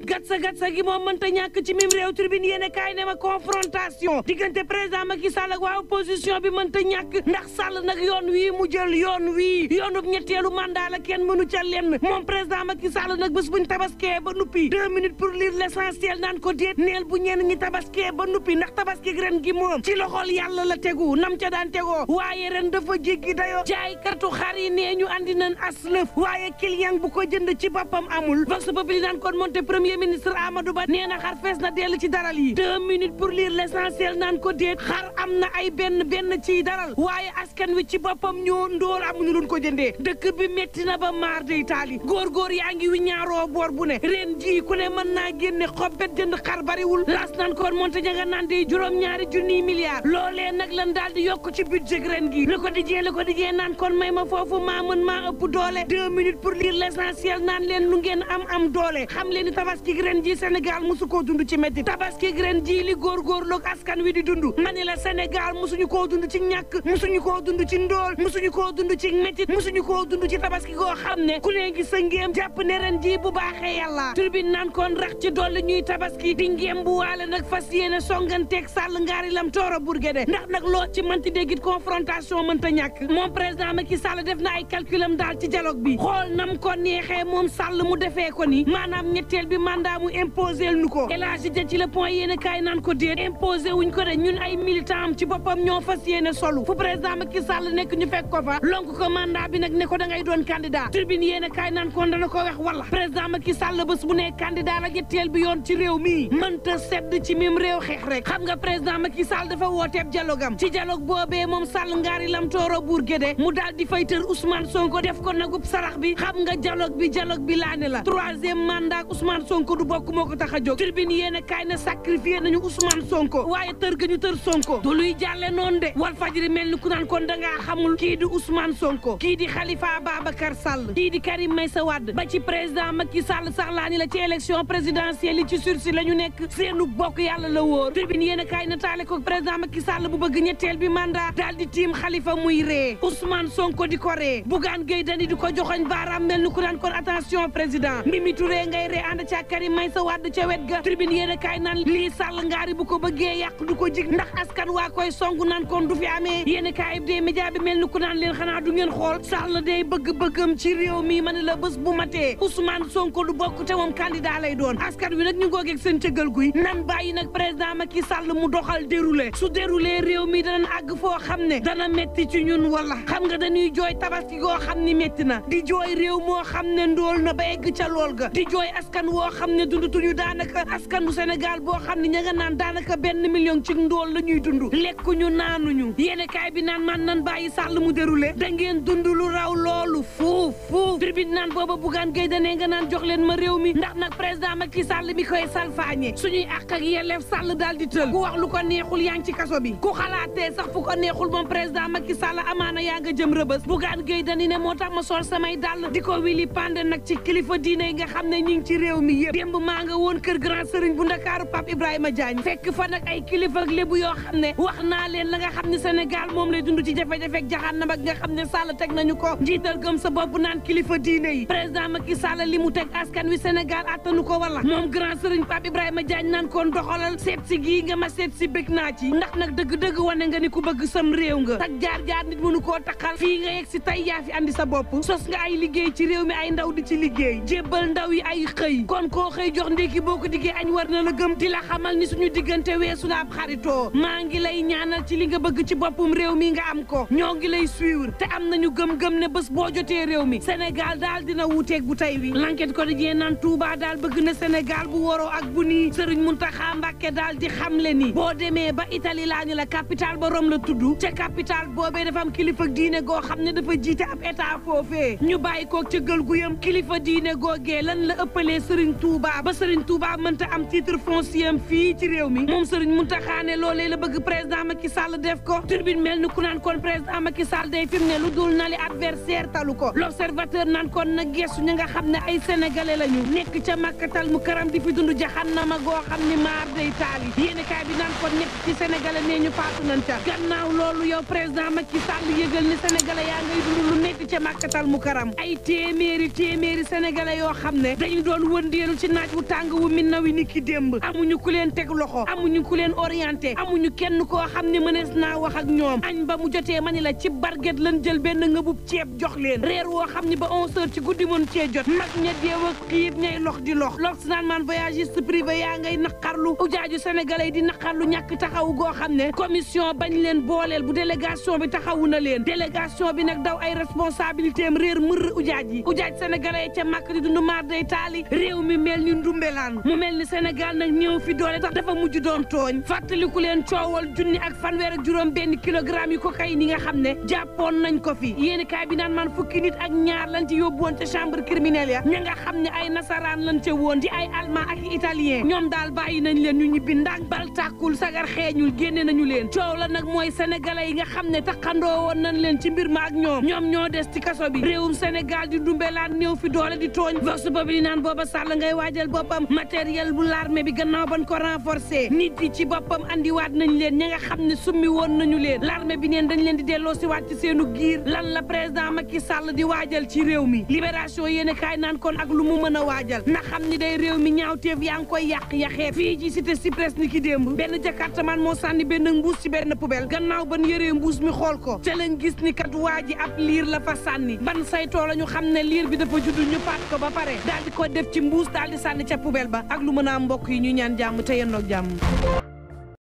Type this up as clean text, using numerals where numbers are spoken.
gatsa gi moom mënta ñàkk ci mim réew tribune yéene kaay ne ma confrontation diggante président Macky Sall ak waa opposition bi mënta ñàkk ndax Sall nag yoon wii mu jël yoonub ñetteelu mandat la kenn mënu ca lenn moom président Macky Sall nag bés buñ tabaskee ba nuppi 2 minutes pour lire l'essentiel naan ko déet neel bu ñenn ñi tabaskee ba nuppi ndax tabaski ren gi moom ci loxol yàlla la tegu nam ca daan tegoo waaye ren dafa jéggi dayoo jaay kartu xar yi nee ñu andi nañ aslëf waaye client bu ko jënd ci boppam amul vox populi naan kon monte premier ministre Amadou Ba nee na xar fees na dell ci daral yi 2 minutes pour lire l'essentiel naan ko déet xar am na ay benn ci daral waaye askan wi ci boppam ñoo ndóol amuñu luñ ko jëndee dëkk bi metti na ba maar de Italie góor yaa ngi wi ñaaroo boor bu ne ren ji ku ne mën naa génne xobbet jënd xar bariwul las nan kon monte ña nga naan de juróom-ñaari junniy milliards loolee nag lan daal di yokk ci budget ren gi le quotidien naan kon may ma foofu maa mën maa ëpp doole 2 minutes pour lire l'essentiel naan leen lu ngeen am doole xam leen ni tabaski ren ji Sénégal musu koo dund ci métti tabaski ren ji li góorgóorloog askan wi di dund ma ne la Sénégal musuñu koo dund ci ñàkk musuñu koo dund ci ndóol musuñu koo dund ci métti musuñu koo dund ci tabaski goo xam ne ku ne ngi sa ngéem jàpp ne ren ji bu baaxee yàlla turbine naan kon rax ci dolli ñuy tabaski di ngéem bu waale nag fas yéene songanteeg Sall ngaari lam tooro burgede ndax nag loo ci mënti déggit confrontation mënta ñàkk moom président Macky Sall def na ay calculam daal ci dialogue bi xool nam ko neexee moom Sall mu defee ko ni maanaam ñetteel bi mandat mu imposé nu ko El Hadji Dia ci le point yéene kaay naan ko déet imposé wuñ ko de ñun ay militant am ci boppam ñoo fas yéene solu fu président Macky Sall nekk ñu fekk ko fa lonk ko mandat bi nag ne ko da ngay doon candidat tribune yéene kaay naan kon dana ko wax wala président Macky Sall bés bu ne candidat la ñetteel bi yoon ci réew mi mënta sedd ci mim réew xeex rek xam nga président Macky Sall dafa wooteeb dialogue am ci dialogue boobee moom Sall ngaari lam tooro buur géde mu daal di fay tër Ousmane Sonko def ko nagub sarax bi xam nga dialogue bi laa ne la 3e mandat Ousmane Sonko du bokk moo ko tax a jóg tribune yéene kaay na sacrifié nañu Ousmane Sonko waaye tër ga ñu tër Sonko du luy jàlle noonu de Walf Fadjri mel ni ku naan kon dangaa xamul kii di Ousmane Sonko kii di Khalifa Babacar Sall kii di Karim Meïssa Wade ba ci président Macky Sall sax laa ni la ci élection présidentielle yi ci sursis la ñu nekk seenu bokk yàlla la wóor tribune yéen a kaay na taale ko président Macky Sall bu bëgg ñetteel bi mandat daal di tiim Khalifa muy ree Ousmane Sonko di ko ree Bougane Gueye Dany di ko joxoñ baaraam mel ni ku naan kon attention président Mimi Touré ngay ree ànd ca Karim Meïssa Wade ca wet ga tribune yéen a kaay naan lii Sall ngaari bu ko bëggee yàq du ko jig ndax askan waa koy songu naan kon du fi amee yéen a kaay des médias bi mel ni ku naan leen xanaa du ngeen xool Sall day bëgg-bëggam ci réew mi ma ne la bés bu matee Ousmane Sonko du bokk te moom candidat lay doon askan wi nag ñu ngoogeeg seen cëggal guy nan bàyyi nag président Macky Sall mu doxal déroulé su déroulé réew mi danañ àgg foo xam ne dana metti ci ñun wala xam nga dañuy jooy tabaski goo xam ni metti na di jooy réew moo xam ne ndóol na ba egg ca lool ga di jooy askan woo xam ne dundutuñu daanaka askan bu Sénégal boo xam ne ña nga naan daanaka 1 million ci ndóol la ñuy dund lekkuñu naanuñu yéene kaay bi naan man nan bàyyi Sall mu déroulé da ngeen dund lu raw loolu fuuf tribune naan booba Bougane Gueye Dany nga naan jox leen ma réew mi ndax nag président Macky Sall mi koy salfaañe suñuy àq ak yelleef Sall daal di tël ku wax lu ko neexul yaa ngi ci kaso bi ku xalaatee sax fu ko neexul moom président Macky Sall amaana yaa nga jëm rëbës Bougane Gueye Dany ne moo tax ma sol samay dàll di ko wili pande nag ci kilifa diine yi nga xam ne ñi ngi ci réew mi yëpp démb maa nga woon kër grand sëriñ bu Ndakaaru Pape Ibrahima Diagne fekk fa nag ay kilifa ak lébu yoo xam ne wax naa leen la nga xam ne Sénégal moom lay dund ci jafe-jafe ak jaxaanam ak nga xam ne Sall teg nañu ko njiital gëm sa bopp naan kilifa diine yi président Macky Sall li mu teg askan wi Sénégal attanu ko wala moom grand sëriñ Pape Ibrahima Diagne naan kon doxalal seet si gii nga ma seet si bëgg naa ci ndax nag dëgg-dëgg wane nga ni ku bëgg sam réew nga tak jaar-jaar nit mënu koo taxal fii nga yegg si tey yaa fi andi sa bopp sos nga ay liggéey ci réew mi ay ndaw di ci liggéey jébbal ndaw yi ay xëy kon koo xëy jox ndékki boo ko diggee añ war na la gëm di la xamal ni suñu diggante weesu la ab xaritoo maa ngi lay ñaanal ci li nga bëgg ci boppum réew mi nga am ko ñoo ngi lay suivre te am nañu gëm-gëm ne bés boo jotee réew mi Sénégal daal dina wuuteeg bu tey wi l'enquête ko dajee naan Touba daal bëgg na Sénégal bu waroo ak bu nii Serigne Mountakha Mbacké daal di xamle ni boo demee ba Italie laa ñu la capitale ba Rome la tudd ca capitale boobee dafa am kilifa diine goo xam ne dafa jiite ab état foofee ñu bàyyi koog ca gël guyam kilifa diine googee lan la ëppalee Serigne Touba ba Serigne Touba mënta am titre foncier fii ci réew mi moom Serigne Mountakha ne loolee la bëgg président Macky Sall def ko turbine mel ni ku naan kon président Macky Sall day fi mu ne lu dul na li adversaire talu ko l'observateur naan kon na geesu ñi nga xam ne ay sénégalais lañu nekk ca Makkatal Mukarram di fi dund jaxannama goo xam ni maar day taali yéene kaay bi naan kon nekk ci sénégalais nee ñu faatu nañ ca gannaaw loolu yow président Macky Sall yëgal ni sénégalais yaa ngay dund lu nekk ca Makkatal Mukarram ay téeméeri sénégalais yoo xam ne dañu doon wëndeelu tëdd ci naaj wu tàng wu min na wi ni ki démb amuñu ku leen teg loxo amuñu ku leen orienté amuñu kenn koo xam ne mënees naa wax ak ñoom añ ba mu jotee ma ni la ci barget lan jël benn ngëbub ceeb jox leen reer woo xam ni ba 11h ci guddi mën cee jot mag ña deew ak xiif ñay lox di lox naan man voyagiste privé yaa ngay naqarlu ujaaju sénégalais di naqarlu ñàkk taxawu goo xam ne commission bañ leen booleel bu délégation bi taxawu na leen délégation bi nag daw ay responsabilité am réer mër ujaaj sénégalais ca màkk di dund maar day taali réew mi mel ni ndumbelaan mu mel ni Sénégal nag ñëw fi doole tax dafa mujj doon tooñ fàttaliku leen coowal junni ak fanweer ak juróom benn kilogramme yi cocaïne yi nga xam ne jàppoon nañ ko fi yéeni kaay bi naan man fukki nit ak ñaar lañ ci yóbbu woon ca chambre criminelle ya ña nga xam ne ay nasaraan lañ ca woon di ay allemand ak italien ñoom daal bàyyi nañ leen ñu ñibbi ndànk bal tàkkul sagar xeeñul génne nañu leen coow la nag mooy sénégalais yi nga xam ne taxandoo woon nañ leen ci mbir ma ak ñoom ñoo des ci kaso bi réewum Sénégal di dumbelaan néew fi doole di tooñ vox populi naan booba Sall ngay waajal boppam matériel bu l'armée bi gannaaw ban ko renforcer nit yi ci boppam andiwaat nañ leen ña nga xam ne summi woon nañu leen l'armée bi neen dañ leen di delloo si waat ci seenu giir lan la président Macky Sall di waajal ci réew mi libération yéene kaay naan kon ak lu mu mën a waajal na xam ni day réew mi ñaawteef yaa ngi koy yàq-yaxee fii ci cité Cyprès ni ki démb benn jakartaman moo sànni benn mbuus ci benn poubelle gannaaw ban yëree mbuus mi xool ko te lañ gis ni kat waa ji ab liir la fa sànni ban saytoo la ñu xam ne liir bi dafa juddu ñu faat ko ba pare daal di ko def ci mbuus daal di sànni ca poubelle ba ak lu mën a am mbokk yi ñu ñaan jàmm te yendoog jàmm